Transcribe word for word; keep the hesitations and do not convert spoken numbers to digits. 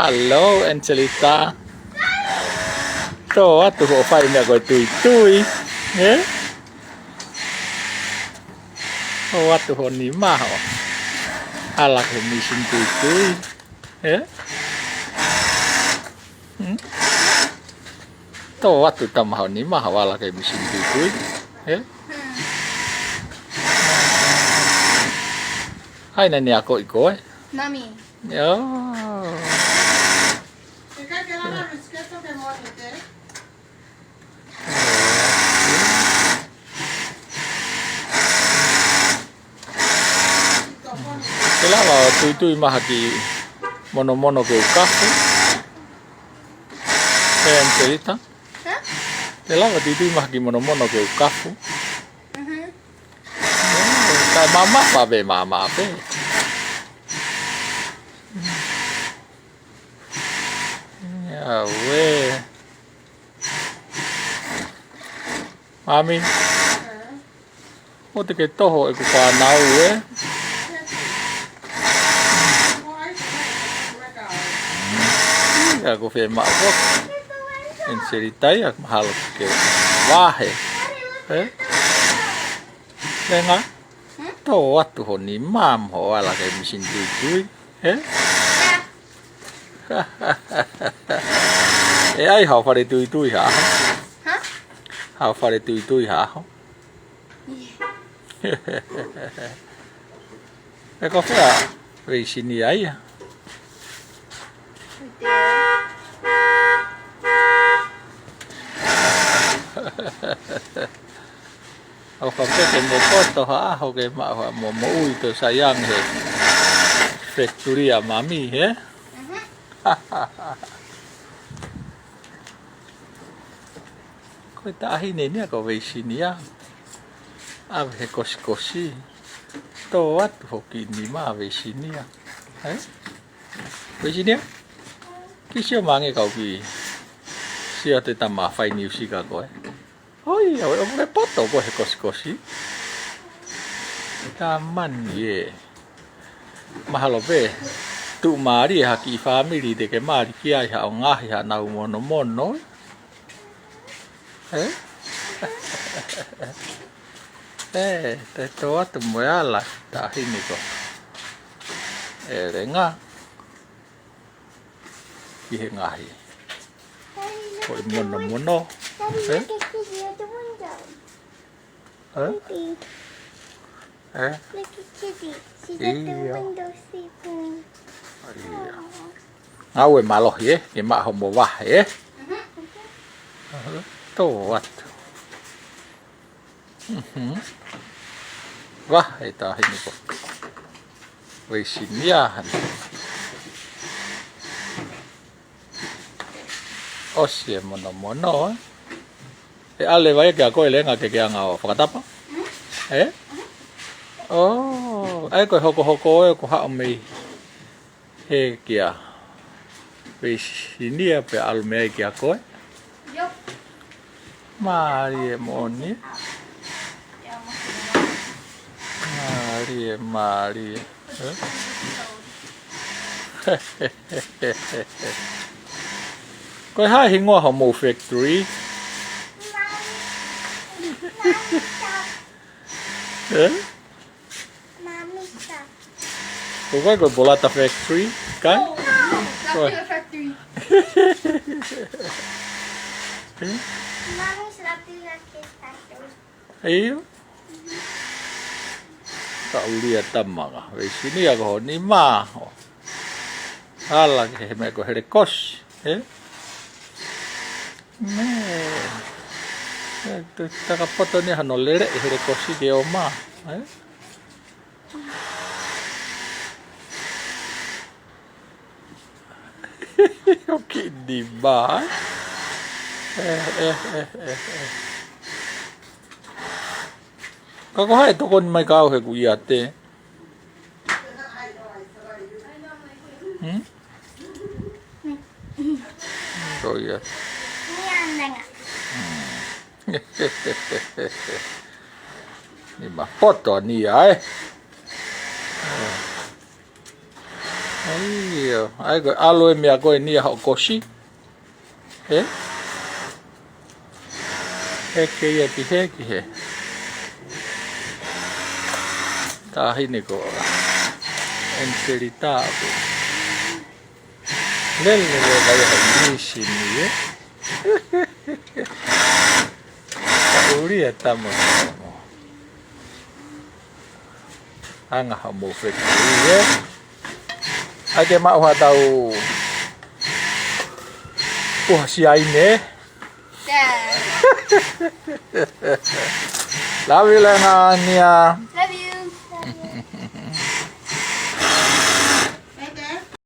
Hello, Angelita. Tō atu hoʻo fai meʻa ko e tuitui, ē? Tō atu ho nima hoʻo ala ki he mīsini tuitui, ē? Hmm? Tō atu tama ho nima hoʻo ala ki he mīsini tuitui, ē? Hai naʻá ne akoʻi koe? Mami. Io. Te lava ʻo tuitui mai ha kiʻi monomono ke u kafu? Ē, Angelita? Hā? Te lava tuitui mai ha kiʻi monomono ke u kafu? Mhm. Ē, kae māmā pē, māmā pē. Auē. Mami. ʻOua te ke toho ʻeku fānau, ē? ʻIa, ko fē maʻu foki. Angelita ia, mahalo ke vahe. Ē? Lenga? Tō atu ho nima mo hoʻo ala ki he mīsini tuitui, ē? ʻE ʻai haʻo fale tuitui ha ʻaho? Hā? Haʻo fale tuitui ha ʻaho? ʻIo. ʻE ko fē ʻa Veisinia ia? ʻOfa pē ke mo poto ha ʻaho ke maʻu haʻamo moʻui pē ʻo saiange he factory ʻa Mami, ē? Mhm. Ko e taʻahine ni ia ko Veisinia. ʻAve he kosikosi. Tō atu ho kiʻi nima Veisinia. Ē? Veisinia? Kiʻi sio mai ange kau kiʻi sio atu e tama fai niusika ko ē. ʻOi, ʻoku ke poto koe he kosikosi. Ka mani ē. Mahalo pē tuʻumālie ha kiʻi fāmili te ke mali ki ai haʻo ngaohi haʻanau monomono. Ē? Ē, te tō atu mo e ala, taʻahine ko ē. ʻE Lenga. Ki he ngaohi. Ko e monomono. Ē? Ē? Ē? Look at Kitty. She's at the window sleeping. ʻIo. Ngāue mālohi, ē? Ke maʻu hoʻomo vahe, ē? Mhm. Tō atu. Mhm. Vahe taʻahine ko Veisinia hana. ʻOsi e monomono, ē? ʻE ʻalu leva ia kia koe Lenga ke ke hanga ʻo fakatapa? Ē? ʻŌ, ʻai ko e hokohoko ē ʻoku haʻu mei hē kia Veisinia pea ʻalu mei ai kia koe? Mālie moʻoni. Mālie, mālie. Ē? Ko e hā e hingoa hoʻomou factory? Ē? Ko koe ko e Bolata Factory, kai? Ko e factory. Ē? ʻIo. Ka ʻulia tamanga, Veisinia ko ho nima hoʻo ala ki he meʻa ko e helekosi, ē? Mē, ē, te takapoto ni hano lele e helekosi ke ō mai, ē? ʻOku kiʻi nima, ē? Ē, ē, ē, ē, ē. Ka ko hai tokoni mai ka au he ku ia te. Hmm? Ko ia. Hmm. Nima poto ni ai. ʻAi ʻio, ʻai ko e ʻalu e meʻa ko eni ʻa hoʻo kosi. Hē? Hē ke ia ki hē ki hē. Taʻahine ko ʻEniselita ko. Lele lele vai ha misi ni ē. Ka ʻuli ʻa tama. Anga ha mou fekui ē. ʻAi ke maʻu ha tau puha siaine. Love you, Lenga Nia. Love you.